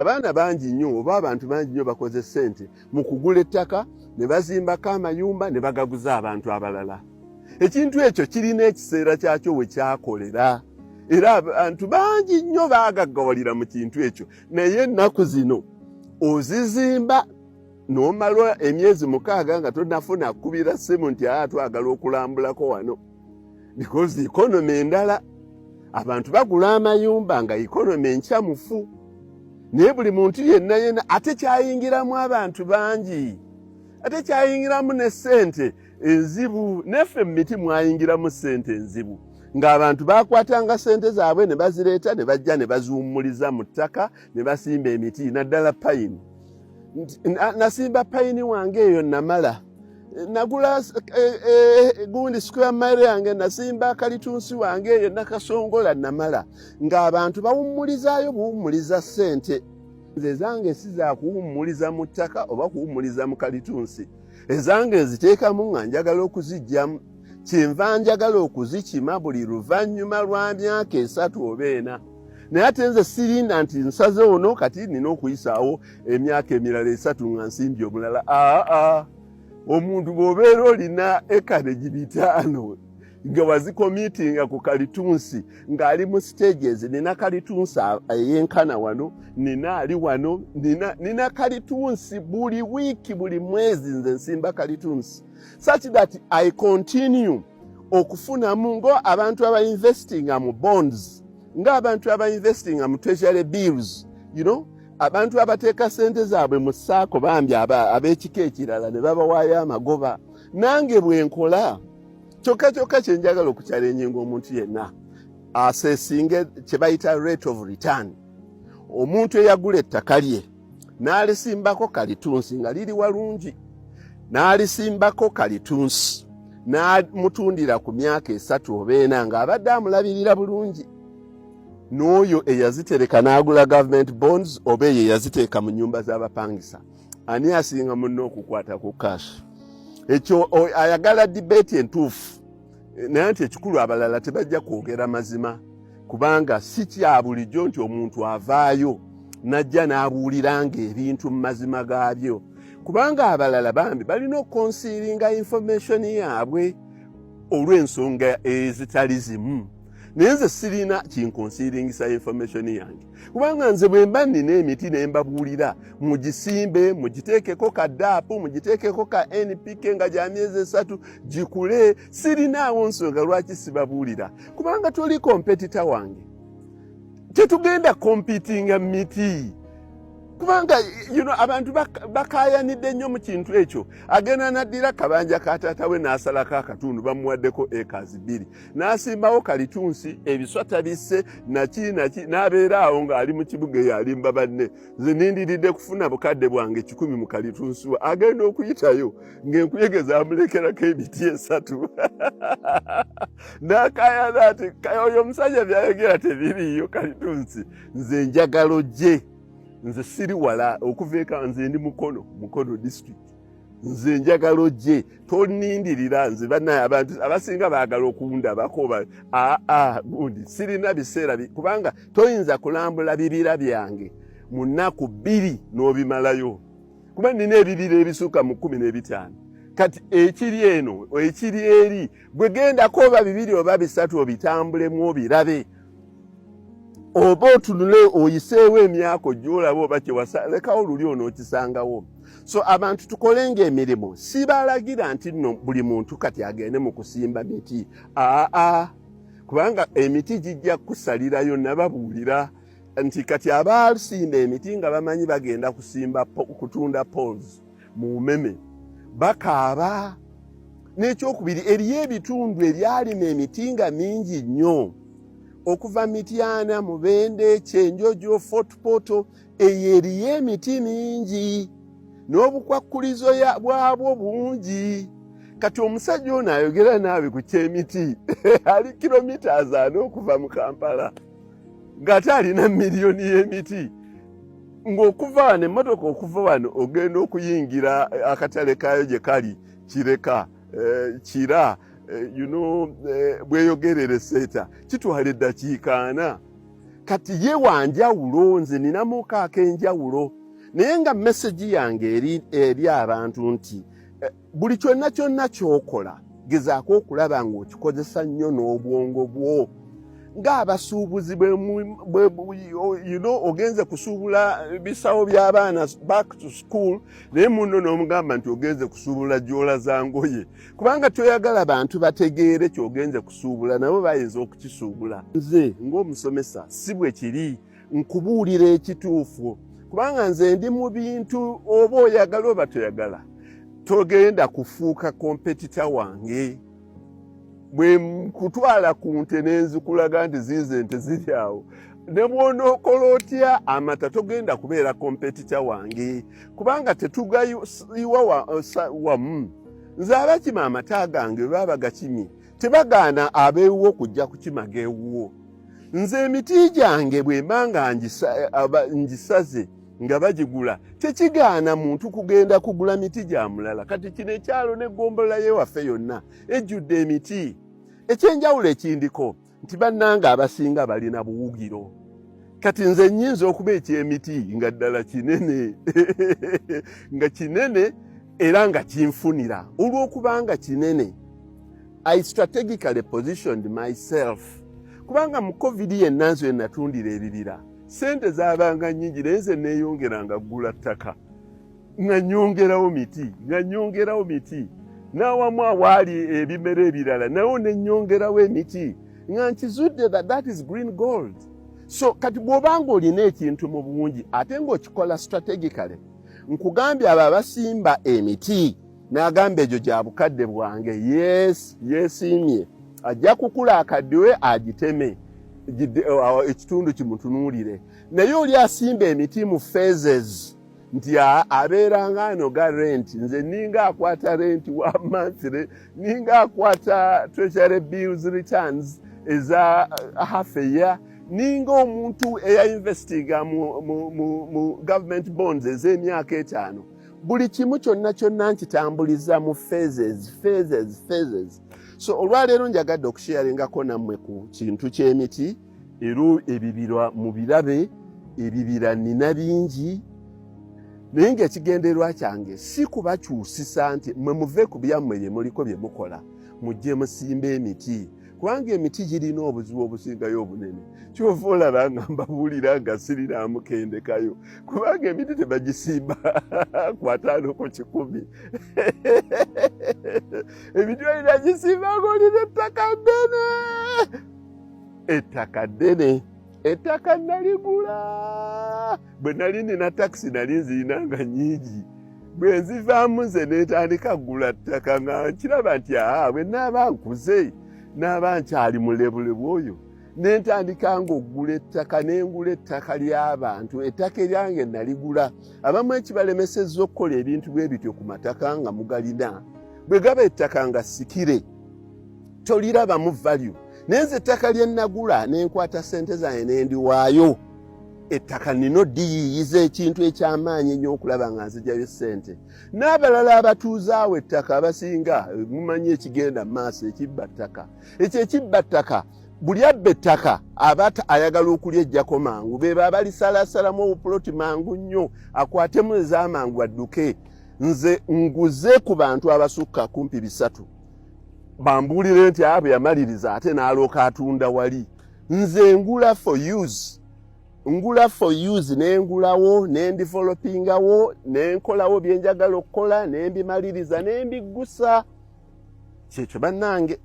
Abaana bangi nnyo oba abantu bangi nnyo bakoze ssente mu kugula ettaka ne bazimbako amayumba ne bagaguza abantu abalala. Ekintu ekyo kirina ekiseera kyakyo we kyakolera, era abantu bangi nnyo baagaggawalira mu kintu ekyo. Naye ennaku zino ozizimba n'omala emyezi 6 nga tonafuna kukubira ssimu nti aa, twagala okulambulako wano, because economy endala. Abantu bagula amayumba nga economy enkyamufu, naye buli muntu yenna yenna ate kyayingiramu abantu bangi, ate kyayingiramu ne ssente enzibu. Neffe mu miti mwayingiramu ssente enzibu, ng'abantu bakwatanga ssente zaabwe ne bazireeta ne bajja ne baziwummuliza mu ttaka ne basimba emiti, naddala payini. Nasimba payini wange eyo, namala nagula gundi square mile yange, nasimba kalitunsi wange eyo Nakasongola, namala ng'abantu bawummulizaayo buwummuliza ssente. Nze ezange si za kuwummuliza mu ttaka oba kuwummuliza mu kalitunsi. Ezange nziteekamu nga njagala okuzijjamu. Kyenva njagala okuzikima buli luvannyuma lwa myaka 3 oba 4. Naye ate nze sirinda nti nsaze ono, kati nina okuyisaawo emyaka emirala 3 nga nsimbye omulala. Aa, omuntu bw'obeera olina acreage 500 nga wazicommittinga ku kalitunsi ng'ali mu stages, nina kalitunsi eyenkana wano, nina ali wano, nina kalitunsi buli wiiki, buli mwezi nze nsimba kalitunsi such that I continue okufunamu, ngo abantu abainvestinga mu bonds, ng'abantu abainvestinga mu treasury bills, abantu abateeka sente zaabwe mu SACCO, bambi ab'ekika ekirala ne babawaayo amagoba. Nange bwe nkola. Kyokka kyokka kyenjagala okuchallenginga omuntu yenna assessinge kye bayita rate of return. Omuntu eyagula ettaka lye n'alisimbako kalitunsi nga liri walungi, n'alisimbako kalitunsi, n'amutundira ku myaka 3 oba 4 ng'abadde amulabirira bulungi, n'oyo eyazitereka n'agula government bonds oba eyo eyaziteeka mu nnyumba z'abapangisa, ani asinga munne okukwata ku cash? Ekyo ayagala debate entuufu. Naye nti ekikulu, abalala tebajja kwogera mazima, kubanga si kya bulijjo nti omuntu avaayo n'ajja n'abuuliranga ebintu mu mazima gaabyo, kubanga abalala bambi balina okuconcealinga information yaabwe olw'ensonga ezitali zimu. Naye nze sirina kinconcealingisa information yange, kubanga nze bwe mba nina emiti ne mbabuulira mugisimbe, mugiteekeko ka DAP, mugiteekeko ka NPK nga gya myezi 3 gikule, sirinaawo nsonga lwaki sibabuulira, kubanga toli competitor wange. Tetugenda competinga miti, kubanga abantu bakayanidde nnyo mu kintu ekyo. Agenda naddira kabanja ka taata we n'asalako akatundu, bamuwaddeko acres 2, n'asimbawo kalitunsi, ebiswa tabisse naki naki, n'abeera awo ng'ali mu kibuga eyo alimba banne, "Nze nindiridde kufuna bukadde bwange 100 mu kalitunsi we." Agenda okuyitayo ng'enkuyege zamulekerako emiti esatu, n'akayana ati, "Oyo omusajja byayogera tebiriiyo kalitunsi." Nze njagala ojje, nze siri wala okuva eka, nze ndi Mukono District. Nze njagala ojje, tonindirira nze. Bannaye, abantu abasinga baagala okundabako. Aa, gundi sirina biseera, kubanga toyinza kulambula bibira byange mu nnaku 2 n'obimalayo, kuba nina ebibira ebisuka mu 15. Kati ekiri eno, ekiri eri, gwe gendako oba bibiri oba bisatu obitambulemu, obirabe, oba otunule oyiseewo emyaka ojja olaba oba kyewasalekawo luli onookisangawo. So abantu tukolenga emirimu. Sibalagira nti nno buli muntu kati agende mu kusimba miti, aa, kubanga emiti gijja kusalirayo. Nababuulira nti kati abasimba emiti nga bamanyi bagenda kusimba kutunda poles mu umeme bakaaba. N'ekyokubiri, eriyo ebitundu ebyalima emiti nga mingi nnyo, okuva Mityana, Mubende, Kyenjojo, Fort Portal, eyo eriyo emiti mingi n'obukwakkulizo bwabwo bungi. Kati omusajja ono ayogera naawe ku kyemiti ali kilomita 4 okuva mu Kampala, ng'ate alina miliyoni y'emiti, ng'okuva wano emmotoka, okuva wano ogenda okuyingira akatale kaayo gye kali Kireka, Kira, Bweyogerere seeta, kitwala eddakiika 40. Kati ye wanjawulo, nze ninamuko ak'enjawulo, naye nga message yange eri abantu nti buli kyonna kyonna ky'okola, gezaako okulaba ng'okikozesa nnyo n'obwongo bwo. Ng'abasuubuzi, ogenze kusuubula bisawo by'abaana back to school, naye munno n'omugamba nti ogenze kusuubula joola za ngoye, kubanga toyagala bantu bategeere kyogenze kusuubula, nabo bayinza okukisuubula. Nze ng'omusomesa si bwe kiri, nkubuulira ekituufu, kubanga nze ndi mu bintu, oba oyagala oba toyagala, togenda kufuuka competitor wange. Bwe nkutwala ku nte nenzikulaga nti ziize ente ziri awo, ne bw'onookola otya amata, togenda kubeera competitor wange, kubanga tetugayiwa wamu. Nze abakima amata gange bwe baba gakimye, tebagaana abeewuwo kujja kukimaga ewuwo. Nze emiti gyange bwe mba nga ngisaze nga bagigula, tekigaana muntu kugenda kugula miti gya mulala. Kati kino ekyalo n'eggombolola yewaffe yonna ejjudde emiti. Ekyenjawulo ekindiko nti bannanga abasinga balina buwugiro. Kati nze nnyinza okuba ekyemiti nga ddala kinene, nga kinene era nga kinfunira. Olw'okubanga kinene, I strategically positioned myself, kubanga mu COVID yenna nze natundira ebibira, sente zaabanga nnyingi, naye nze neeyongeranga ggula ttaka, nga nyongerawo miti, nga nyongerawo miti, n'awamu awaali ebimera ebirala nawo ne nyongerawo emiti, nga nkizudde that that is green gold. So kati bw'obanga olina ekintu mu bungi ate ng'okikola strategically, nkugambye, abo abasimba emiti n'agamba egyo gya bukadde bwange, yes, yeesiimye, ajja kukula akaddiwe agiteme, ekitundu kimutunuulire. Naye oli asimba emiti mu phases nti abeera nga anoga rent, nze ninga akwata rent wa monthly, ninga akwata treasury bills returns eza half a year, ninga omuntu eyainvestinga mu government bonds ez'emyaka 5. Buli kimu kyonna kyonna nkitambuliza mu phases, phases, phases. So olwaleero njagadde okusharingako nammwe ku kintu ky'emiti, era ebibira mubirabe. Ebibira nina bingi, naye ng'ekigendererwa kyange si kubakyusisa nti mwe muve ku byammwe bye muliko bye mukola, mujje musimbe emiti, kubanga emiti girina obuzibu obusingayo obunene. Kyova olaba nga mbabuulira nga sirinamukendekayo, kubanga emiti tebagisimba ku 50 ku 100. Emiti olina gisimba ng'olina ettaka ddene, ettaka ddene. Ettaka naligula bwe nali nina takisi, nali nzirina nga nnyingi. Bwe nzivaamu nze neetandika kugula ttaka, nga nkiraba nti aa, bwe naaba nkuze, naaba nkyali mulebulebu oyo, nentandika ng'oggula ettaka, nengula ettaka ly'abantu. Ettaka eryange naligula. Abamu ekibalemesezza okukola ebintu bwe bityo ku mataka nga mugalina, bwe gaba ettaka nga sikire, tolirabamu value. Naye nze ettaka lye nagula, nenkwata ssente zange nendiwaayo, ettaka nina oddiyiiyiza ekintu ekyamaanyi ennyo okulaba nga nzijayo ssente. N'abalala abatuuzaawo ettaka abasinga mumanyi ekigenda mu maaso, ekibba ttaka. Ekyo ekibba ttaka, buli abba ettaka aba ayagala okulya ejjako mangu. Beba abalisalaasalamu obupuloti mangu nnyo, akwatemu ez'amangu adduke. Nze nguze ku bantu abasukka kumpi 300, bambuulire nti abo yamaliriza ate n'alooka atunda wali. Nze ngula for use, ngula for use, nengulawo, nendevelopingawo, nenkolawo byenjagala okukola, nembimaliriza, nembiggusa. Kyekyo bannange.